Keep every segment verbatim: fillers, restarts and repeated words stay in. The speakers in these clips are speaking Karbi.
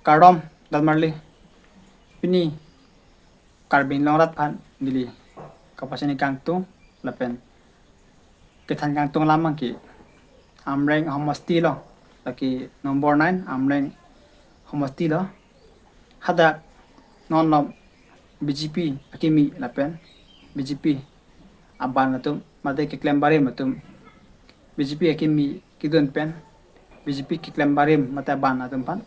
Kardom, Dalmarli. Pini Karbi Anglong arat aphan neli kapachini kangtung lapen kethan kangtung alam abangke Amreng homosti along, lake number nine Amreng homosti along. Hadak non along B J P akimi lapen B J P aban atum mate keklem barim atum, B J P akimi kedun pen B J P keklem barim mate aban atum aphan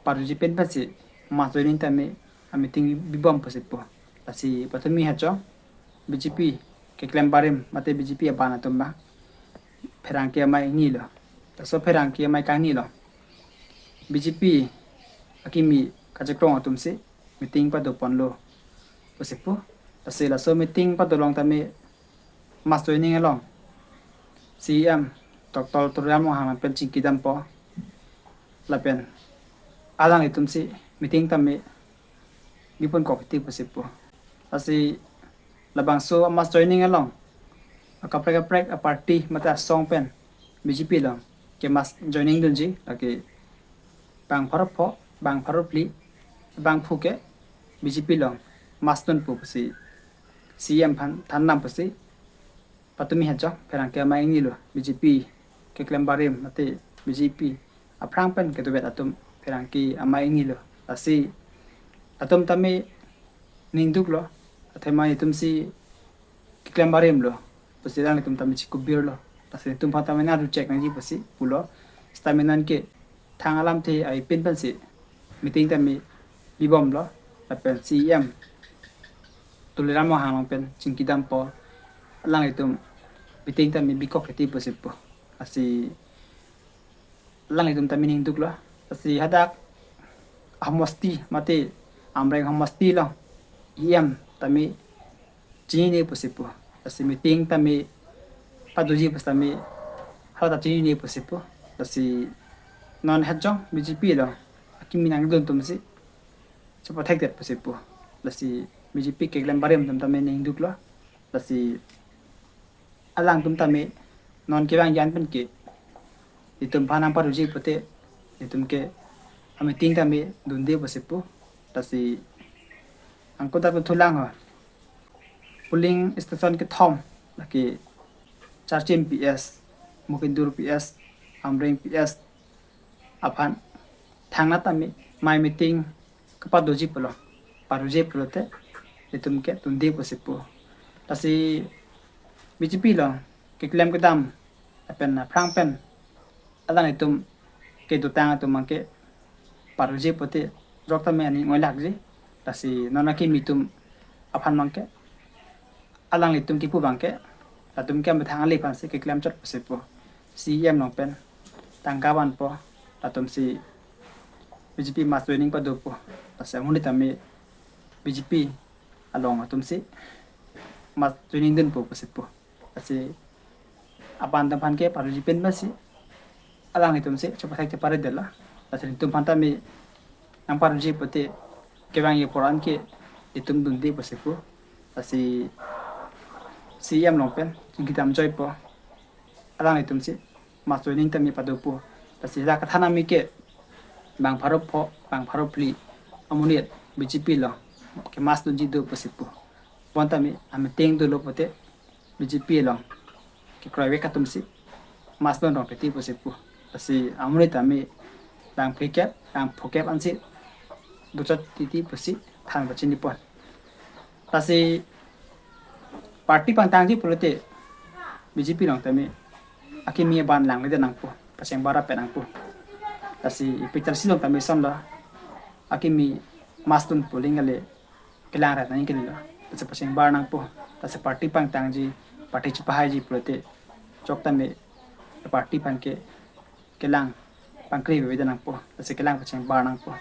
parjuji pen pensi mass joining tame ameeting bibom pusi pu. Lasi patumi hachong B J P keklem barim mate B J P aban atum abang pherangke amei ingnilo. Laso pherangke amei kangnilo, B J P akimi kachekrong atumsi meeting padoponlo pusi pu. Lasi laso meeting pado along tame mass joining along C E M Doctor Tuliram Ronghang pen chingki dampo lapen alanglitumsi meeting tame biponkok titi pusi pu. Lasi labangso mass joining along akaprek kaprek aparty mate asong pen B J P along ke mass joining dunji, lake bang pharo pho, bang pharo phli, bang phu ke B J P along mass dun pu pusi C E M aphan than dam pusi patumi hachong pherangke amei ingnilo. B J P keklem barim mate B J P aphrang pen kedovet atum pherangke amei ingnilo. Lasi atum tame ningduklo, athema itumsi keklem barimlo pusi alanglitum tame chikubirlo. Lasi itum aphan tame nangruchek nangji pusi pulo. Sitame non ke thang alamthe ai pin pensi meeting tame bibomlo lapen C E M Tuliram Ronghang along pen chingki dampo, alanglitum meeting tame bikok titi pusi pu. Lasi alanglitum tame ningduklo. Lasi hadak homosti mate Amreng homosti along E M tame chinine pusi pu. Lasi meeting tame padoji pusi tame hala ta chinine pusi pu. Lasi non hachong B J P along akimi nangdun atumsi chepathekdet pusi pu. Lasi B J P keklem barim atum tame ningduklo. Lasi alangtum tame non kevang jan pen ke itum aphan nangparjuji pute itum ke ameeting tame dunde pusi pu. Lasi angko dak thulang ho. Polling station kethom, lake Charchim P S, Mukindur P S, Amreng P S aphan thangnat tame mei meeting kapadoji pulo, parjuji pulote itum ke dunde pusi pu. Lasi B J P along keklem kedam lapen aphrang pen alanglitum kedotang atum abangke parjuji pute jok tame aning ngoilakji. Lasi non akimi atum aphan abangke alanglitum kipu abangke latum ke amethang ale aphansi keklem chot pusi pu. C E M along pen tangka vanpo, latumsi B J P mass joining padopo. Lasi amonit tame B J P along atumsi mass joining dunpo pusi pu. Lasi aban atum aphan ke parjuji pen pensi alanglitumsi chepathek cheparedetlo. Lasi itum aphan tame nangparjuji pute kevang apor an ke itum dunde pusi pu. Lasi C E M along pen chingki damjoipo, alanglitumsi mass joining tame padopo. Lasi dak kethan ami ke bang pharo pho, bang pharo phli amonit B J P along ke mass dunji do pusi pu. Bonta tame ameeting dolo pute B J P along kekroivek atumsi mass dun rong titi pusi pu. Lasi amonit tame bang phlikep, bang phukep ansi dochot titi pusi than pachinipon. Lasi party pangtangji pulote B J P along tame akimi aban langle nangpo, pachengbar rapet nangpo. Lasi picture si along tame sonlo, akimi mass dun polling ale kelang rat nangji kali lo. Lasi pachengbar nangpo. Lasi party pangtangji, party chepahaiji pulote jok tame party aphan ke kelang pangkri bebe nangpo. Lasi kelang pachengbar nangpo.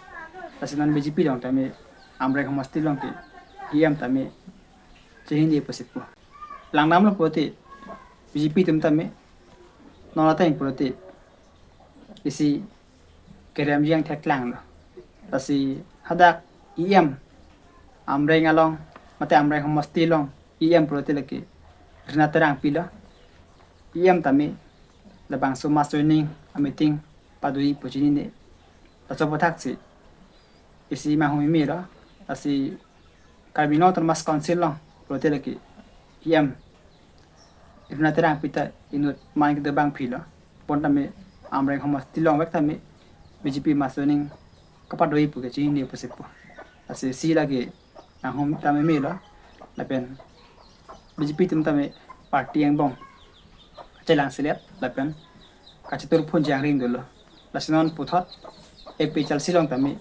Lasi non B J P along tame Amreng homosti along ke E M tame chinine pusi pu. Langdamlo pulote B J P atum tame non ateng pulote isi kerem jiang theklanglo. Lasi hadak E M Amreng along mate Amreng homosti along E M pulote lake Rina Terangpi lo. E M tame labangso mass joining ameeting padoji pu chinine. Laso aputhak si isi manghumeme lo, lasi Karbi Anglong Autonomous Council along pulote lake E M Rina Terangpi ta inut man kedo abangpi lo. Bonta me Amreng Homosti along vek ta me B J P mass joining kapadoji pu ke chinine pusi pu. Lasi isi lake nanghum tame meme lo. Lapen B J P atum tame party angbong kachelang selet lapen kachetur phun jangring dolo. Lasi non puthot A P H L C along tame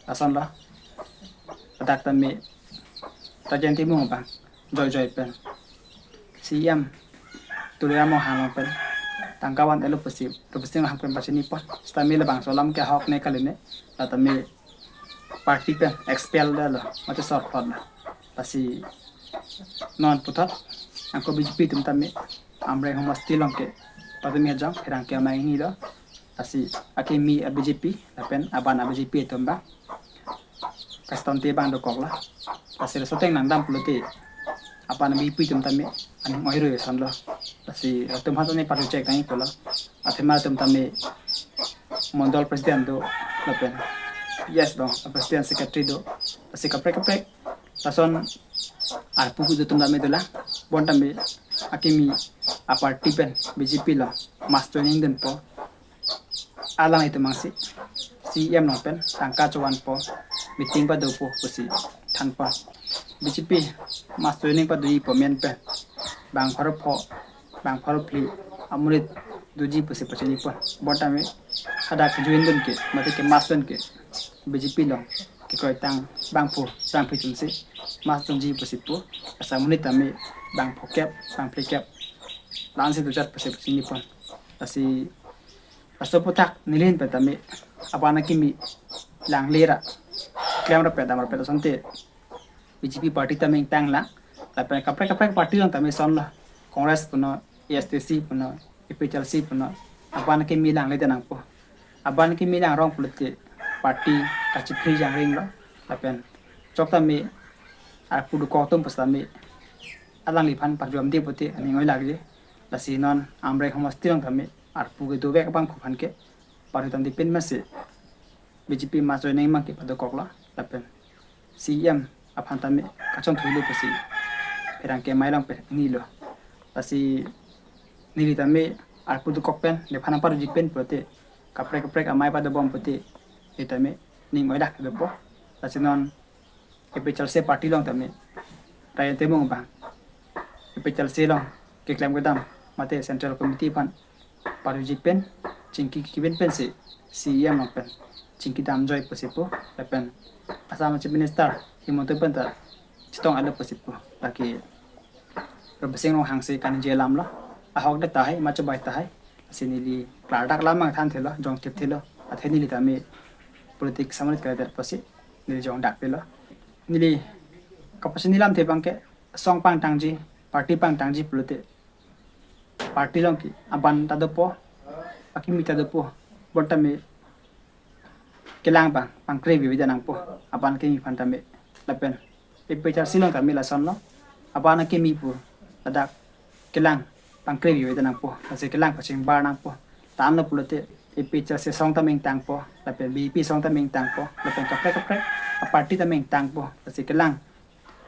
lason lo. Ladak tame Rajen Timung abang joijoi pen C E M Tuliram Ronghang along pen tangka van-etlo pusi Rupsing Ronghang pen pachini pon. Sitame labangso alam ke ahok ne kali ne. Latame party pen expel detlo, mate sorpotlo. Lasi non puthot anke B J P atum tame Amreng Homosti along ke patumi ajong pherangke amei hini lo. Lasi akimi a B J P lapen aban a B J P atum abang kastonte abang dokoklo. Lasi laso ateng nangdam pulote aban a B J P atum tame aning oirui ason lo. Lasi atum ha tame party check nangji pulo. Athema atum tame mondol president do lapen, yes, dong, president, secretary do. Lasi kaprek kaprek lason arpu kedo atum tame dolang. Bonta me akimi a party pen B J P along mass joining dunpo. Alanglitum abang si C E M along pen tangka chovan po, meeting padopo pusi thanpo. B J P mass joining padoji pu amen pen bang pharo pho, bang pharo phli amonit doji pusi pachini pon. Bonta me hadak join dun ke mate ke mass dun ke B J P along kekroitang abangphu abangphi atum si mass dunji pusi pu. Lasi amonit tame bang phokep, bang phlikep la-an si dojat pusi pachini pon. Lasi laso aputhak neli ahin pen tame aban akimi langle ra klem rapet dam rapet asonte B J P party tame ingtanglang. Lapen kaprek kaprek party along tame son lo. Congress punon, A S D C punon, A P H L C punon, aban akimi langledet nangpo. Aban akimi langrong pulote party kachephri jangring lo. Lapen chok tame arpu dokok atum pusitame alangliphan parjomde pute aning oilakji. Lasi non Amreng Homosti along tame arpu kedo vek abangphu aphan ke party tame depend masi B J P mass joining abang ke padokoklo. Lapen C E M aphan tame kachongthuilo pusi pherangke amei along pen nilo. Lasi neli tame arpu dokok pen nephan aparji pen pulote kaprek kaprek amei padobom pute neli tame ning oilak dopo. Lasi non A P H L C party along tame Rajen Timung abang A P H L C along keklem kedam mate Central Committee aphan party pen chingki kibin pensi C E M along pen chingki damjoi pusi pu. Lapen Assam Chief Minister Himanta pen ta chetong-etlo pusi pu. Lake Rupsing Ronghang si kaningje alam lo. Ahok det tahai, ma chobai tahai. Lasi neli klardak alam abang thanthelo, jongthipthelo. Athe neli tame politics amonit kalidet pusi neli jongdakthelo. Neli kapachini alamthe abang ke song pangtangji, party pangtangji pulote party along ke aban ta dopo, akimi ta dopo. Bonta me kelang abang pangkrevi avedet nangpo aban akimi aphan tame. Lapen A P H L C along tame lason lo, aban akimi pu ladak kelang pangkrevi avedet nangpo, lasi kelang pachingbar nangpo. Tanglo pulote A P H L C song tame ingtangpo, lapen B J P song tame ingtangpo, lapen kaprek kaprek a party tame ingtangpo, lasi kelang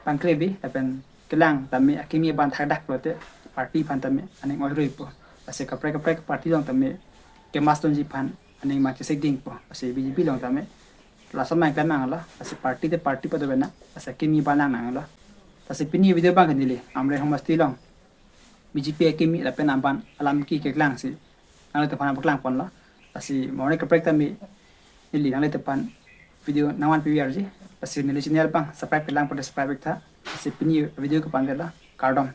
pangkrevi lapen kelang tame akimi aban thakdak pulote party aphan tame aning oiruipo. Lasi kaprek kaprek party along tame ke mass dunji aphan aning ma chesik dingpo. Lasi B J P along tame lason abang klem nanglo. Lasi party te party padovena, lasi akimi aban lang nanglo. Lasi pini video abang ke neli Amreng Homosti along B J P akimi lapen aban alam ke keklangsi nanglitum aphan paklang ponlo. Lasi mo ne kaprek tame neli nanglitum aphan video nangvan piverji. Lasi neli channel abang subscribe kelang pute subscribe ik tha. Lasi pini video ke pan ke la, kardom.